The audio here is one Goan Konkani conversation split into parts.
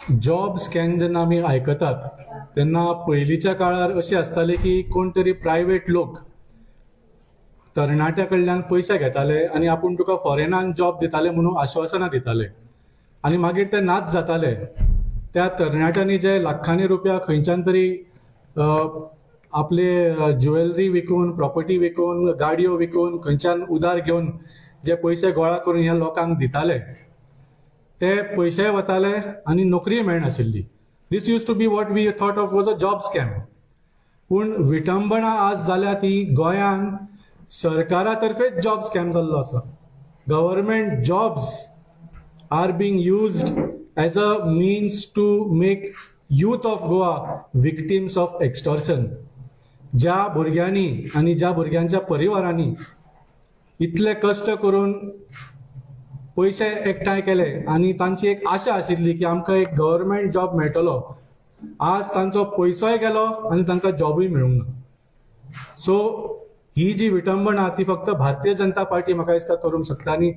जॉब स्कॅम जेन्ना आमी आयकतात तेन्ना पयलींच्या काळार अशें आसतालें की कोण तरी प्रायवेट लोक तरणाट्या कडल्यान पयशे घेताले आनी आपूण तुका फॉरेनान जॉब दिताले म्हणून आश्वासनां दिताले आनी मागीर ते नाच जाताले. त्या तरणाट्यांनी जे लाखांनी रुपया खंयच्यान तरी आपले ज्वेलरी विकून, प्रॉपर्टी विकून, गाडयो विकून, खंयच्यान उधार घेवन जे पयशे गोळा करून ह्या लोकांक दिताले ते पयशे वताले आनी नोकरीय मेळनाशिल्ली. This used to be what we thought of was a job scam. पूण विटंबणा आज जाल्या ती गोंयान सरकारा तर्फेच जॉब स्कॅम जाल्लो आसा. Government jobs are being used as a means to make youth of Goa victims of extortion. ज्या भुरग्यांनी आनी ज्या भुरग्यांच्या परिवारांनी इतले कश्ट करून पयशे एकठांय केले आनी तांची एक आशा आशिल्ली की आमकां एक गव्हर्मेंट जॉब मेळटलो, आज तांचो पयसोय गेलो आनी तांकां जॉबूय मेळूंक ना. सो ही जी विटंबणा ती फक्त भारतीय जनता पार्टी म्हाका दिसता करूंक शकता आनी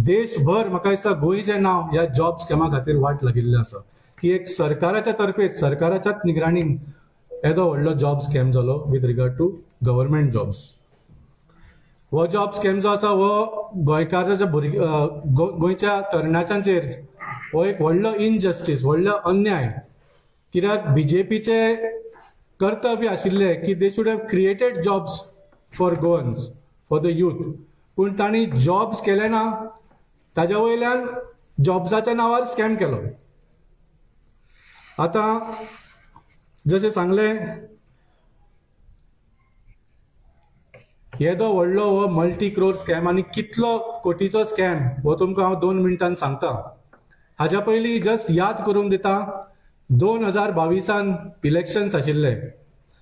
देशभर म्हाका दिसता गोंयचें नांव ह्या जॉब स्कॅमा खातीर वाट लागिल्लें आसा की एक सरकाराच्या तर्फेच, सरकाराच्याच निगराणीन येदो व्हडलो जॉब स्कॅम जालो with regard to government jobs. हो जॉब स्कॅम जो आसा हो गोंयकाराच्या भुरगे गोंयच्या तरणाट्यांचेर हो एक व्हडलो इनजस्टीस, व्हडलो अन्याय. कित्याक बीजेपीचे कर्तव्य आशिल्लें की they should have created jobs for Goans, for the youth. पूण तांणी जॉब्स केले ना, ताज्या वयल्यान जॉब्साच्या नांवार स्कॅम केलो. आतां जशें सांगलें, येदो व्हडलो हो मल्टी क्रोर स्कॅम आनी कितलो कोटीचो स्कॅम हो तुमकां हांव 2 मिनटान सांगता. हाज्या पयलीं जस्ट याद करून दिता, 2022 इलेक्शन्स आशिल्ले,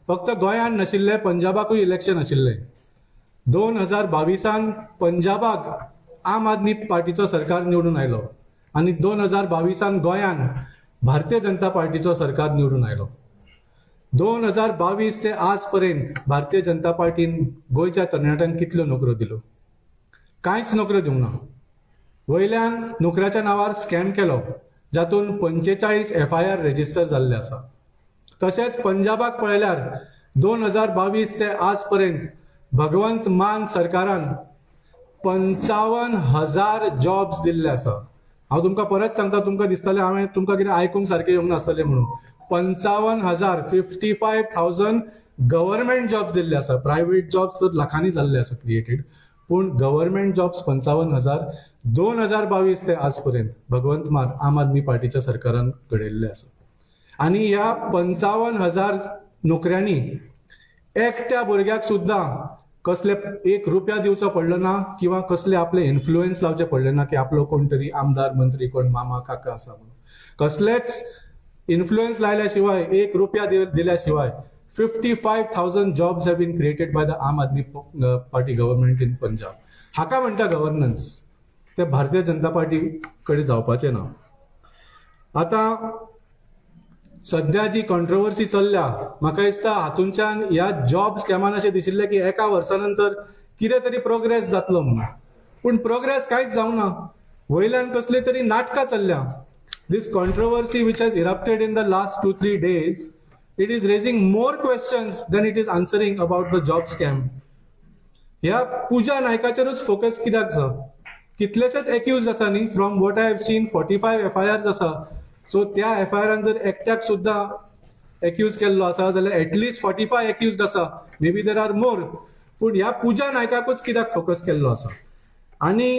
फक्त गोंयांत नाशिल्ले, पंजाबाकूय इलेक्शन आशिल्ले. 2022 पंजाबाक आम आदमी पार्टीचो सरकार निवडून आयलो आनी 2022 गोंयांत भारतीय जनता पार्टीचो सरकार निवडून आयलो. 2022 ते आज पर्यंत भारतीय जनता पार्टीन गोंयच्या तरणाट्यांक कितल्यो नोकऱ्यो दिल्यो? कांयच नोकऱ्यो दिवंक ना. वयल्यान नोकऱ्याच्या नांवार स्कॅम केलो जातून 45 FIR register जाल्ले आसा. तशेंच पंजाबाक पळयल्यार 2022 ते आज पर्यंत भगवंत मान सरकारान 55,000 जॉब्स दिल्ले आसा. हांव तुमकां परत सांगता, तुमकां दिसतलें हांवें तुमकां कितें आयकूंक सारकें येवंक नासतलें म्हणून. 55,000 55,000 गव्हर्मेंट जॉब्स दिल्ले आसा. प्रायवेट जॉब्स तर लाखांनी जाल्ले आसा क्रिएटेड, पूण गव्हर्मेंट जॉब्स 55,000 2022 ते आज पर्यंत भगवंत मान आम आदमी पार्टीच्या सरकारान घडयल्ले आसा. आनी ह्या 55,000 नोकऱ्यांनी एकट्या भुरग्याक सुद्दां कसले 1 रुपया दिवचो पडलो ना किंवा कसले आपले इन्फ्लुएन्स लावचे पडले ना की आपलो कोण तरी आमदार, मंत्री, कोण मामा, काका आसा म्हणून. कसलेच इन्फ्लुएन्स लायल्या शिवाय, 1 रुपया दिल्या शिवाय 55,000 jobs have been created by the Aam Aadmi Party government in Punjab. हाका म्हणटा गव्हर्नन्स. ते भारतीय जनता पार्टी कडेन जावपाचें ना. आतां सद्या जी कॉन्ट्रोवर्सी चल्ल्या म्हाका दिसता हातूंच्यान ह्या जॉब स्कॅमान अशें दिशिल्लें की एका वर्सा नंतर कितें तरी प्रोग्रेस जातलो म्हणून, पूण प्रोग्रेस कांयच जावंक ना. वयल्यान कसली तरी नाटकां चल्ल्या. This controversy which has erupted in the last 2-3 days, it is raising more questions than it is answering about the job scam. ह्या पूजा नायकाचेरूच फोकस कित्याक जाता? कितलेशेच एक्यूज आसा न्ही, from what I have seen 45 FIRs आसा. सो त्या FIRान जर एकट्याक सुद्दां एक्यूज केल्लो आसा जाल्यार एटलिस्ट 45 एक्यूज आसा, may be there are more. पूण ह्या पूजा नायकाकूच कित्याक फोकस केल्लो आसा? आनी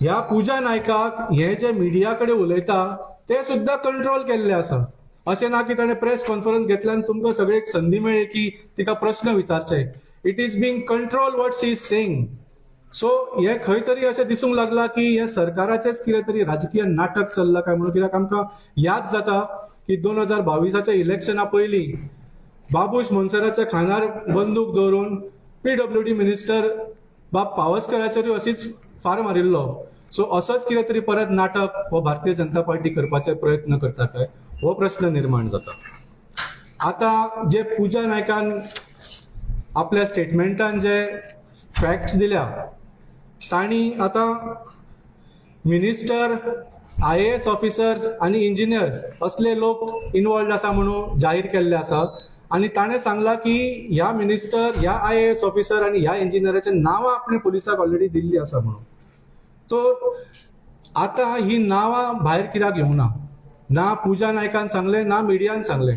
ह्या पूजा नायकाक हे जे मिडिया कडेन उलयता ते सुद्दां कंट्रोल केल्ले आसा. अशें ना की ताणें प्रेस कॉन्फरन्स घेतल्यान तुमकां सगळेक संदी मेळ्ळी की तिका प्रश्न विचारचे. It is being control what she is saying. So हे खंय तरी अशें दिसूंक लागलां की हें सरकाराचेंच कितें तरी राजकीय नाटक चल्लां काय म्हणून. कित्याक आमकां याद जाता की 2022 इलेक्शना पयलीं बाबूश मोन्सेराच्या खांदार बंदूक दवरून PWD minister बाब पावसकराचेरूय अशीच फार मारिल्लो. सो असोच कितें तरी परत नाटक हो भारतीय जनता पार्टी करपाचे प्रयत्न करता काय हो प्रश्न निर्माण जाता. आतां जे पूजा नायकान आपल्या स्टेटमेंटान जे फॅक्ट्स दिल्या तांणी आतां मिनिस्टर IAS officer आनी इंजिनियर असले लोक इन्वॉल्ड आसा म्हणून जाहीर केल्ले आसा आनी ताणें सांगलां की ह्या मिनिस्टर, ह्या IAS officer आनी ह्या इंजिनियराच्या नांवां आपणे पुलिसाक ऑलरेडी दिल्ली आसा म्हणून. तो आतां ही नांवां भायर कित्याक येवंक ना? ना पुजा नायकान सांगलें, ना मिडियान सांगलें.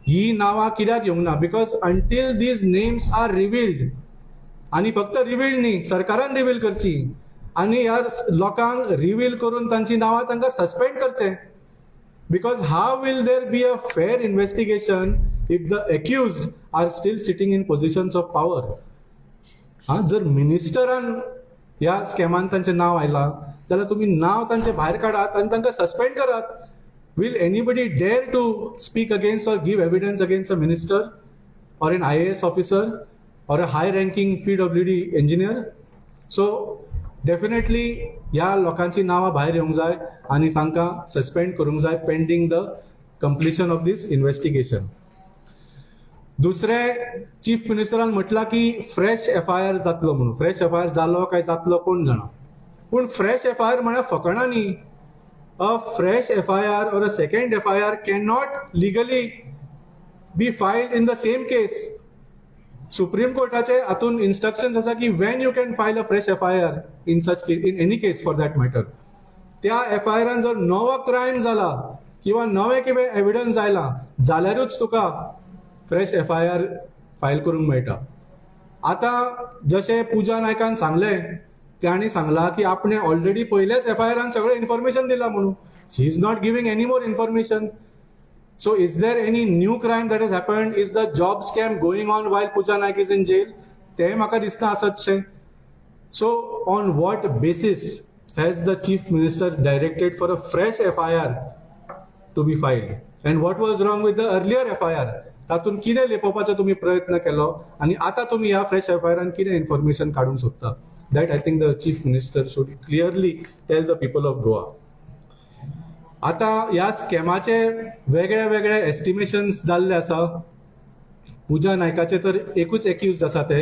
ही नांवां कित्याक येवंक ना? Because until these names are revealed, आनी फक्त रिवील्ड न्ही, सरकारान रिवील करची आनी ह्या लोकांक रिवील करून तांची नांवां तांकां सस्पेंड करचें. Because how will there be a fair investigation if the accused are still sitting in positions of power? हा, जर मिनिस्टरान ह्या स्कॅमान तांचें नांव आयलां जाल्यार तुमी नांव तांचें भायर काडात आनी तांकां सस्पेंड करात. Will anybody dare to speak against or give evidence against a minister or an IAS officer or a high ranking PWD engineer? So definitely ह्या लोकांची नांवां भायर येवंक जाय आनी तांकां सस्पेंड करूंक जाय pending the completion of this investigation. दुसरें, चीफ मिनिस्टरान म्हटलां की फ्रेश FIR जातलो म्हणून. फ्रेश FIR जालो काय जातलो कोण जाणा, पूण फ्रेश FIR म्हळ्यार फकाणां न्ही. A fresh FIR or a second FIR cannot legally be filed in the same case. Supreme कोर्टाचे हातून इन्स्ट्रक्शन्स आसा की when you can file a fresh FIR in such case, in any case for that matter. त्या FIRान जर नवो क्रायम जाला किंवा नवें कितें एविडन्स आयला जाल्यारूच तुका फ्रेश FIR file करूंक मेळटा. आतां जशें पुजा नायकान सांगलें, तांणी सांगलां की आपणे ऑलरेडी पयल्याच FIRान सगळें इन्फॉर्मेशन दिलां म्हणून. She is not giving any more information. So is there any new crime that has happened? Is the job scam going on while Puja Naik is in jail? तें म्हाका दिसना आसतशें. So on what basis has the chief minister directed for a fresh FIR to be filed? And what was wrong with the earlier FIR? तातूंत कितें लिपोवपाचो तुमी प्रयत्न केलो आनी आतां तुमी ह्या फ्रेश FIRान कितें इन्फॉर्मेशन काडूंक सोदता? That I think the chief minister should clearly tell the people of Goa. आतां ह्या स्कॅमाचे वेगळे वेगळे एस्टिमेशन्स जाल्ले आसा. पुजा नायकाचे तर एकूच एक्यूज आसा ते.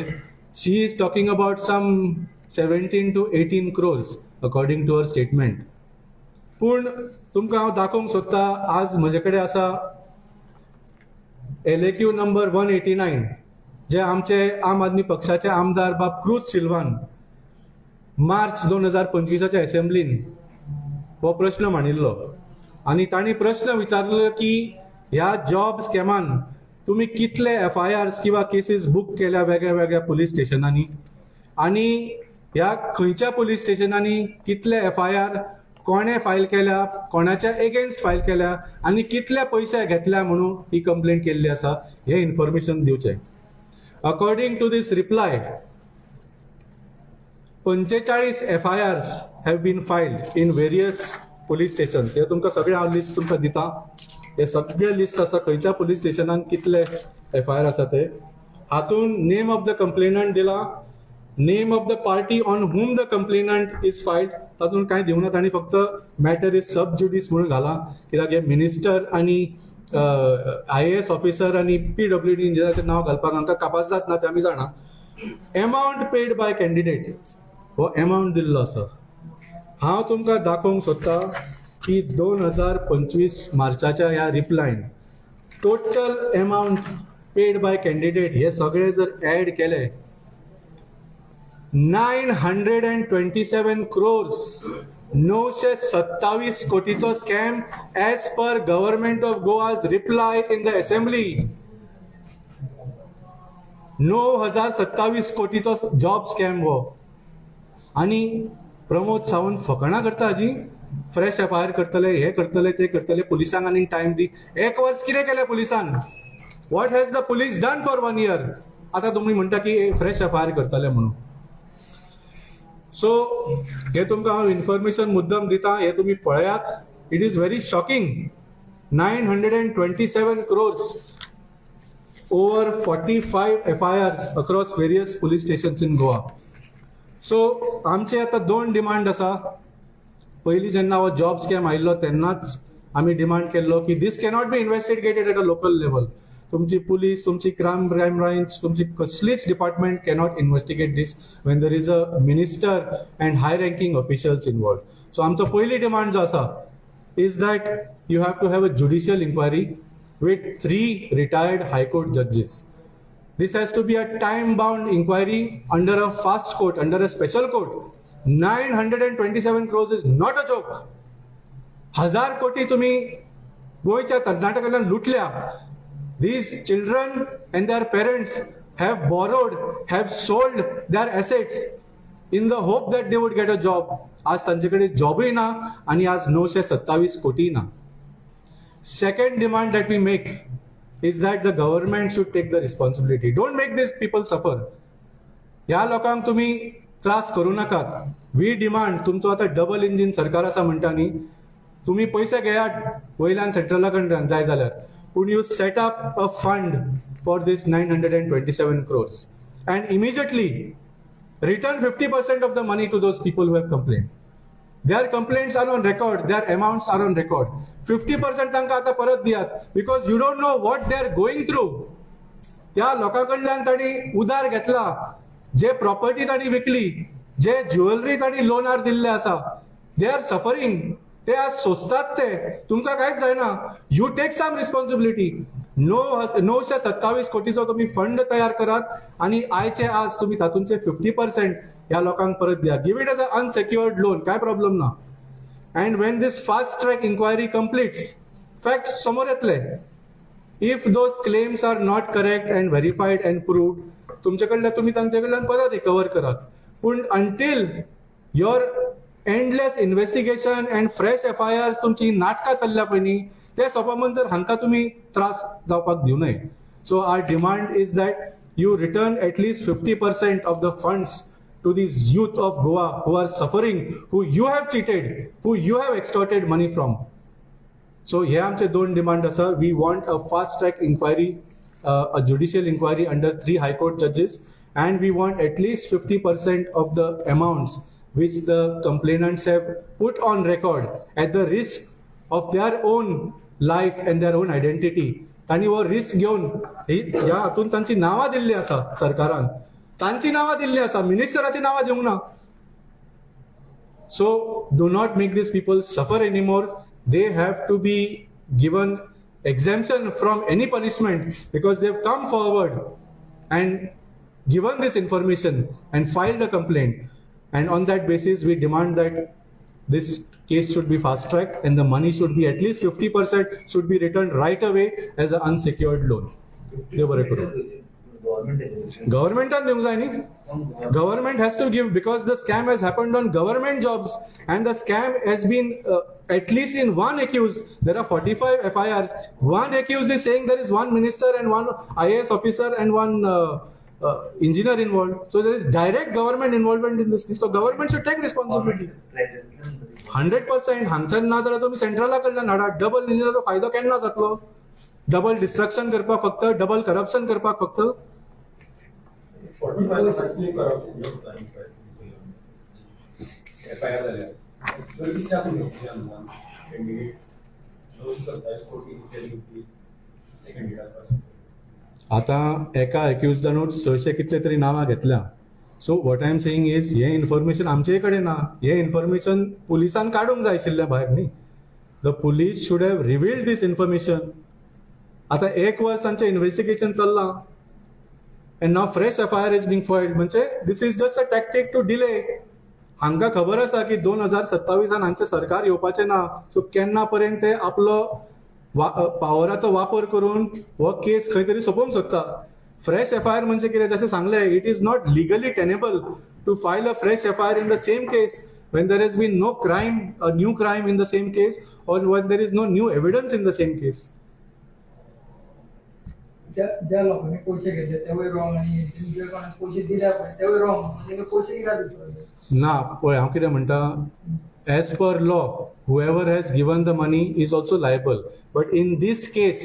She is talking about some 17 to 18 crores according to her statement. पूण तुमकां हांव दाखोवंक सोदता, आज म्हजे कडेन आसा LAQ number 189, जे आमचे आम आदमी पक्षाचे आमदार बाब क्रूज सिल्वान मार्च 2025 असेंब्लीन हो प्रश्न मांडिल्लो आनी तांणी प्रश्न विचारलो की ह्या जॉब स्कॅमान तुमी कितले FIRs किंवा केसीस बूक केल्या वेगळ्या वेगळ्या पुलीस स्टेशनांनी आनी ह्या खंयच्या पुलीस स्टेशनांनी कितले FIR कोणे फायल केल्या, कोणाच्या एगेन्स्ट फायल केल्या आनी कितले पयशे घेतल्या म्हणून ही कंप्लेंट केल्ली आसा, हे इन्फॉर्मेशन दिवचें. According to this reply 45 FIRs have been filed in various police stations. हे तुमकां सगळे हांव लिस्ट तुमकां दिता. हे सगळे लिस्ट आसा खंयच्या पुलीस स्टेशनान कितले FIR आसा ते. हातून नेम ऑफ the complainant दिला, name of the party on whom the complainant is filed तातूंत कांय दिवना, तांणी फक्त मॅटर is सब ज्युडीस म्हणून घाला, कित्याक हे मिनिस्टर आनी IAS officer आनी PWD इंजिनियराचें नांव घालपाक हांकां कापास जात ना, ते आमी जाणा. एमावंट पेड बाय कॅन्डिडेट हो एमावंट दिल्लो आसा. हांव तुमकां दाखोवंक सोदता की 2025 मार्चाच्या ह्या रिप्लायन total amount paid by candidate हे सगळे जर ऍड केले 927 crores, 927 कोटीचो scam as per government of Goa's reply in the assembly. 9,027 कोटीचो job scam हो. आनी प्रमोद सावंत फकाणां करता हाजी, फ्रेश FIR करतले, हे करतले, ते करतले, पुलिसांक आनीक टायम दी. एक वर्स कितें केलें पुलिसान? What has the police done for 1 year? आतां तुमी म्हणटा की फ्रेश FIR करतले म्हणून. सो हे तुमकां हांव इन्फॉर्मेशन मुद्दम दिता, हे तुमी पळयात. It is very shocking. 927 crores over 45 FIRs across various police stations in Goa. So आमचे आतां दोन डिमांड आसा. पयलीं जेन्ना हो जॉब स्कॅम आयिल्लो तेन्नाच आमी डिमांड केल्लो की this cannot be investigated at a local level. तुमची पुलीस, तुमची क्रायम ब्रांच, तुमची कसलीच department cannot investigate this when there is a minister and high ranking officials involved. So आमचो पयली डिमांड जो आसा is that you have to have a judicial inquiry with 3 retired high court judges. This has to be a time bound inquiry under a fast court, under a special court. 927 crores is not a joke. 1000 कोटी तुम्ही गोंयच्या तरणाट्या कडल्यान लुटल्या. These children and their parents have borrowed, have sold their assets in the hope that they would get a job. आज तांचे कडेन जॉबूय ना आनी आज 927 कोटी ना. Second demand that we make is that the government should take the responsibility. Don't make these people suffer. ह्या लोकांक तुमी त्रास करूं नाकात. We demand, तुमचो आतां डबल इंजीन सरकार आसा म्हणटा न्ही, तुमी पयशे घेयात वयल्यान सेंट्रला कडल्यान जाय जाल्यार, पूण you set up a fund for this 927 crores and immediately return 50% of the money to those people who have complained. Their complaints are on record, their amounts are on record. 50% तांकां आतां परत दियात, because you don't know what they are going through. त्या लोकां कडल्यान तांणी उदार घेतला, जे प्रॉपर्टी तांणी विकली, जे ज्वेलरी तांणी लोनार दिल्ले आसा, they are suffering. ते आज सोंसतात, ते तुमकां कांयच जायना. You take some responsibility. 927 कोटीचो तुम्ही फंड तयार करात आनी आयचे आज तुम्ही तातूंचे 50% ह्या लोकांक परत दिया. Give it as a unsecured loan, काय प्रॉब्लेम ना. And when this fast track inquiry completes, facts समोर येतले. If those claims are not correct and verified and proved, तुमचे कडल्यान तुमी तांचे कडल्यान परत रिकवर करात. पूण until your endless investigation and fresh FIRs, तुमची नाटकां चल्ल्या पळय न्ही, ते सोंपा म्हणसर हांकां तुमी त्रास जावपाक दिवं नये. So our demand is that you return at least 50% of the funds to these youth of Goa who are suffering, who you have cheated, who you have extorted money from. So हे आमचे दोन डिमांड आसा. We want a fast track inquiry, a judicial inquiry under 3 high court judges, and we want at least 50% of the amounts which the complainants have put on record at the risk of their own life and their own identity. तांणी हो रिस्क घेवन ह्या हातून तांची नांवां दिल्ली आसा, सरकारान तांची नांवां दिल्ली आसा, मिनिस्टराची नांवां दिवंक ना. So do not make these people suffer anymore. They have to be given exemption from any punishment because they have come forward and given this information and filed a complaint. And on that basis, we demand that this case should be fast-tracked and the money should be at least 50% should be returned right away as an unsecured loan. Government government has to give, because the scam has happened on government jobs and the scam has been at least in one accused. There are 45 FIRs. One accused is saying there is one minister and one IAS officer and one engineer involved. So there is direct government involvement in this. So government should take responsibility. 100% हांगच्यान ना जाल्यार तुमी सेंट्रला कडल्यान हाडा. डबल इंजिनाचो फायदो केन्ना जातलो? डबल डिस्ट्रक्शन करपाक फक्त, डबल करप्शन करपाक फक्त. आतां एका एक्युजडानूच 600 कितले तरी नांवां घेतल्या. So what I am saying is, हें इन्फॉर्मेशन आमचे कडेन ना, हें इन्फॉर्मेशन पुलिसान काडूंक जाय आशिल्लें भायर न्ही. The police should have revealed this information. आतां एक वर्स तांचें इन्वेस्टिगेशन चल्लां and now fresh FIR is being filed. म्हणजे this is just a tactic to delay. हांकां खबर आसा की 2027 हांचें सरकार येवपाचें ना. सो केन्ना पर्यंत ते आपलो पावराचो वापर करून हो केस खंय तरी सोंपोवंक सोदता. फ्रेश एफआयआर म्हणजे कितें, जशें सांगलें, it is not legally tenable to file a fresh FIR in the same case when there has been no crime, a new crime in the same case, or when there is no new evidence in the same case. ज्या लोकांनी पयशे घेतले तेवूय रॉंग आनी जे कोणाक पयशे दिल्या पळय तेवूय रॉंग, तेंका पयशे कित्याक दिवचे ना? पळय हांव कितें म्हणटा, as per law whoever has given the money is also liable, but in this case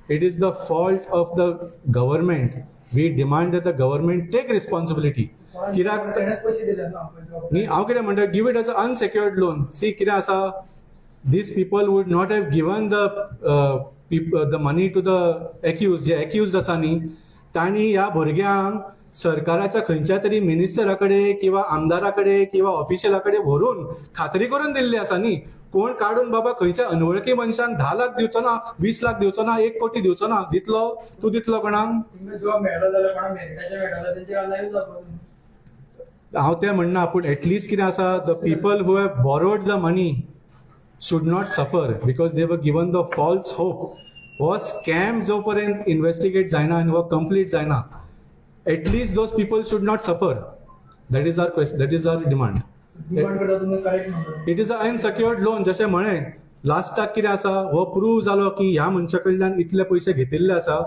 it is the fault of the government. We demand that the government take responsibility. कित्याक न्ही, हांव कितें म्हणटा, give it as a unsecured loan. See कितें आसा, these people would not have given the money to the accused. J accused आसा न्ही, तांणी ह्या भुरग्यांक सरकाराच्या खंयच्या तरी मिनिस्टरा कडेन किंवा आमदारा कडेन किंवा ऑफिशियला कडेन व्हरून खात्री करून दिल्ली आसा न्ही. कोण काडून बाबा खंयच्या अनवळखी मनशांक 10 लाख दिवचो ना, 20 लाख दिवचो ना, 1 कोटी दिवचो ना. दितलो तूं? दितलो कोणाक? जॉब मेळ्ळो जाल्यार कोणाक मेरिटाचे मेळटलो तेंचे लायव जावपाक. हांव तें म्हणना, पूण एटलिस्ट कितें आसा, the people who have borrowed the money should not suffer because they were given the false hope. हो स्कॅम जो पर्यंत इन्व्हेस्टिगेट जायना आनी हो कंप्लीट जायना, at least those people should not suffer. That is our question, that is our demand. It is a unsecured loan. जशें म्हळें लास्टाक कितें आसा, हो प्रूव जालो की ह्या मनशा कडल्यान इतले पयशे घेतिल्ले आसा,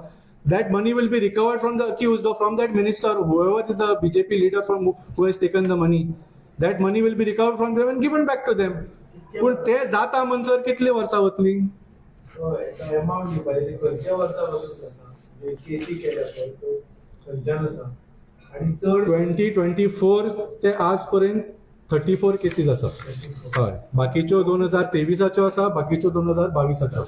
that money will be recovered from the accused or from that minister, whoever is the BJP leader from who has taken the money. That money will be recovered from them and given back to them. पूण ते जाता म्हणसर कितली वर्सां वतली? अमावंट दिवपाची खंयच्या वर्सा पासून आसा, केसी केल्या पळय खंयच्यान आसा आनी चड 2024 ते आज पर्यंत 34 केसीस आसा. हय, बाकीच्यो 2023 आसा, बाकीच्यो 2022 आसा.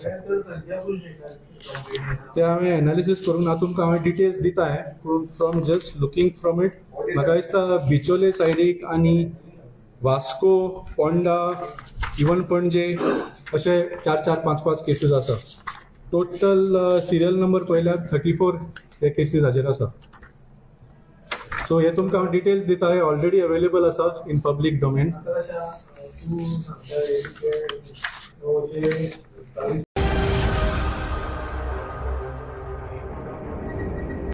ते हांवें एनालिसीस करूंक ना, तुमकां हांवें डिटेल्स दिता. पूण from just looking from it म्हाका दिसता बिचोले सायडीक आनी वास्को, पोंडा, इवन पणजे अशे 4 4 5 5 केसीस आसा. टोटल सिरियल नंबर पळयल्यार 34 हे केसीस हाजेर आसा. सो हे तुमकां हांव डिटेल्स दिता, हे ऑलरेडी अवेलेबल आसा इन पब्लीक डोमेन. तूं सांगता.